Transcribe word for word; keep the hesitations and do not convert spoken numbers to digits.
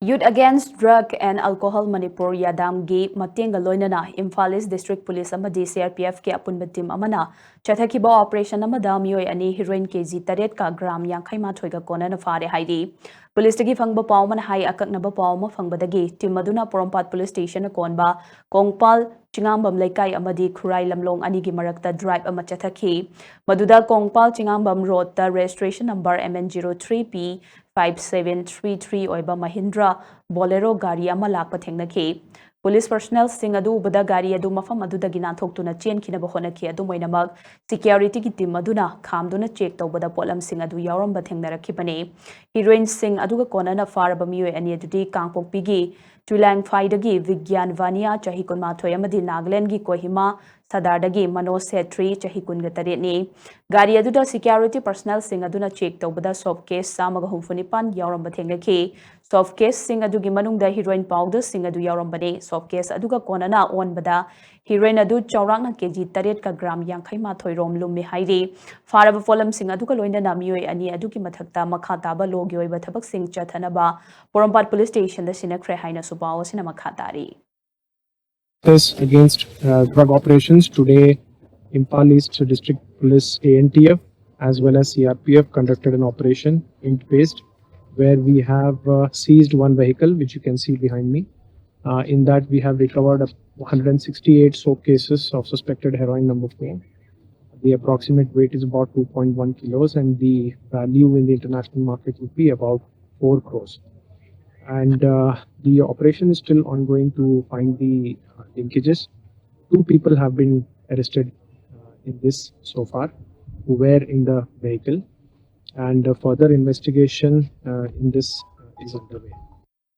Youth Against Drug and Alcohol Manipur, ꯌꯥꯗꯥꯝꯒꯤ ꯃꯇꯦꯡꯒ ꯂꯣꯏꯅꯅ ꯏꯝꯐꯥꯜ ꯏꯁ district police ꯑꯃꯗꯤ C R P ꯑꯦꯐꯀꯤ ꯑꯄꯨꯟꯕ team ꯑꯃꯅ ꯆꯠꯊꯈꯤꯕ ꯑꯣꯄꯔꯦꯁꯟ ꯑꯃꯗ ꯃꯤꯑꯣꯏ ꯑꯅꯤ ꯍꯤꯔꯣꯏꯟ ꯀꯦ ꯖꯤ ꯇꯔꯦꯠꯀ ꯒ꯭ꯔꯥꯝ ꯌꯥꯡꯈꯩ ꯃꯥꯊꯣꯏꯒ ꯀꯣꯟꯅꯅ ꯐꯥꯔꯦ ꯍꯥꯏꯔꯤ꯫ ꯄꯨꯂꯤꯁꯇꯒꯤ ꯐꯪꯕ ꯄꯥꯎ ꯑꯃꯅ ꯍꯥꯏ, ꯑꯀꯛꯅꯕ ꯄꯥꯎ ꯑꯃ ꯐꯪꯕꯗꯒꯤ ꯇꯤꯝ ꯑꯗꯨꯅ ꯄꯣꯔꯣꯝꯄꯥꯠ ꯄꯨꯂꯤꯁ ꯁ꯭ꯇꯦꯁꯟꯅ ꯀꯣꯟꯕ ꯀꯣꯡꯄꯥꯜ ꯆꯤꯉꯥꯝꯕꯝ ꯂꯩꯀꯥꯏ ꯑꯃꯗꯤ ꯈꯨꯔꯥꯏ ꯂꯝꯂꯣꯡ ꯑꯅꯤꯒꯤ ꯃꯔꯛꯇ ꯗ꯭ꯔꯥꯏꯚ ꯑꯃ ꯆꯠꯊꯈꯤ꯫ ꯃꯗꯨꯗ ꯀꯣꯡꯄꯥꯜ ꯆꯤꯉꯥꯝꯕꯝ ꯔꯣꯗꯇ registration number M N zero three P five seven three three ꯑꯣꯏꯕ ꯃꯍꯤꯟꯗ꯭ꯔ ꯕꯣꯂꯦꯔꯣ ꯒꯥꯔꯤ ꯑꯃ ꯂꯥꯛꯄ ꯊꯦꯡꯅꯈꯤ꯫ ꯄꯨꯂꯤꯁ ꯄꯔꯁꯅꯦꯜꯁꯤꯡ ꯑꯗꯨ ꯎꯕꯗ ꯒꯥꯔꯤ ꯑꯗꯨ ꯃꯐꯝ ꯑꯗꯨꯗꯒꯤ ꯅꯥꯟꯊꯣꯛꯇꯨꯅ ꯆꯦꯟꯈꯤꯅꯕ ꯍꯣꯠꯅꯈꯤ꯫ ꯑꯗꯨꯝ ꯑꯣꯏꯅꯃꯛ, ꯁꯤꯀ꯭ꯌꯨꯔꯤꯇꯤꯒꯤ ꯇꯤꯝ ꯑꯗꯨꯅ ꯈꯥꯝꯗꯨꯅ ꯆꯦꯛ ꯇꯧꯕꯗ ꯄꯣꯠꯂꯝꯁꯤꯡ ꯑꯗꯨ ꯌꯥꯎꯔꯝꯕ ꯊꯦꯡꯅꯔꯛꯈꯤꯕꯅꯤ꯫ ꯍꯤꯔꯣꯏꯟꯁꯤꯡ ꯑꯗꯨꯒ ꯀꯣꯟꯅꯅ ꯐꯥꯔꯕ ꯃꯤꯑꯣꯏ ꯑꯅꯤ ꯑꯗꯨꯗꯤ ꯀꯥꯡꯄꯣꯛꯄꯤꯒꯤ ꯆꯨꯏꯂꯥꯡꯐꯥꯏꯗꯒꯤ ꯕꯤꯒ꯭ꯌꯥꯟ ꯚꯥꯅꯤꯌꯥ, ꯆꯍꯤ ꯀꯨꯟꯃꯥꯊꯣꯏ, ꯑꯃꯗꯤ ꯅꯥꯒꯥꯂꯦꯟꯗꯒꯤ ꯀꯣꯍꯤꯃꯥ ꯁꯗꯥꯔꯗꯒꯤ ꯃꯅꯣꯖ ꯁꯦꯇ꯭ꯔꯤ, ꯆꯍꯤ ꯀꯨꯟꯒ ꯇꯔꯦꯠꯅꯤ꯫ ꯒꯥꯔꯤ ꯑꯗꯨꯗ ꯁꯤꯀ꯭ꯌꯨꯔꯤꯇꯤ ꯄꯔꯁꯅꯦꯜꯁꯤꯡ ꯑꯗꯨꯅ ꯆꯦꯛ ꯇꯧꯕꯗ ꯁꯣꯐ ꯀꯦꯁ ꯆꯥꯝꯃꯒ ꯍꯨꯝꯐꯨ ꯅꯤꯄꯥꯟ ꯌꯥꯎꯔꯝꯕ ꯊꯦꯡꯅꯈꯤ꯫ ꯁꯣꯐ ꯀꯦꯁꯁꯤꯡ ꯑꯗꯨꯒꯤ ꯃꯅꯨꯡꯗ ꯍꯤꯔꯣꯏꯟ ꯄꯥꯎꯗꯔꯁꯤꯡ ꯑꯗꯨ ꯌꯥꯎꯔꯝꯕꯅꯤ꯫ ꯁꯣꯐ ꯀꯦꯁ ꯑꯗꯨꯒ ꯀꯣꯟꯅꯅ ꯑꯣꯟꯕꯗ ꯍꯤꯔꯣꯏꯟ ꯑꯗꯨ ꯆꯥꯎꯔꯥꯛꯅ ꯀꯦ ꯖꯤ ꯇꯔꯦꯠꯀ ꯒ꯭ꯔꯥꯝ ꯌꯥꯡꯈꯩ ꯃꯥꯊꯣꯏ ꯔꯣꯝ ꯂꯨꯝꯃꯤ ꯍꯥꯏꯔꯤ꯫ ꯐꯥꯔꯕ ꯄꯣꯠꯂꯝꯁꯤꯡ ꯑꯗꯨꯒ ꯂꯣꯏꯅꯅ ꯃꯤꯑꯣꯏ ꯑꯅꯤ ꯑꯗꯨꯒꯤ ꯃꯊꯛꯇ ꯃꯈꯥ ꯇꯥꯕ ꯂꯣꯒꯤ ꯑꯣꯏꯕ ꯊꯕꯛꯁꯤꯡ ꯆꯠꯊꯅꯕ ꯄꯣꯔꯣꯝꯄꯥꯠ ꯄꯨꯂꯤꯁ ꯁ꯭ꯇꯦꯁꯟꯗ ꯁꯤꯟꯅꯈ꯭ꯔꯦ ꯍꯥꯏꯅꯁꯨ ꯄꯥꯎ ꯑꯁꯤꯅ ꯃꯈꯥ ꯇꯥꯔꯤ꯫ This against uh, drug operations today, Imphal East District Police, A N T F, as well as C R P F conducted an operation, int based, where we have uh, seized one vehicle, which you can see behind me. Uh, in that, we have recovered a hundred sixty-eight soap cases of suspected heroin number four. The approximate weight is about two point one kilos, and the value in the international market would be about four crores. And uh, the operation is still ongoing to find the uh, linkages. Two people have been arrested uh, in this so far, who were in the vehicle, and uh, further investigation uh, in this uh, is underway.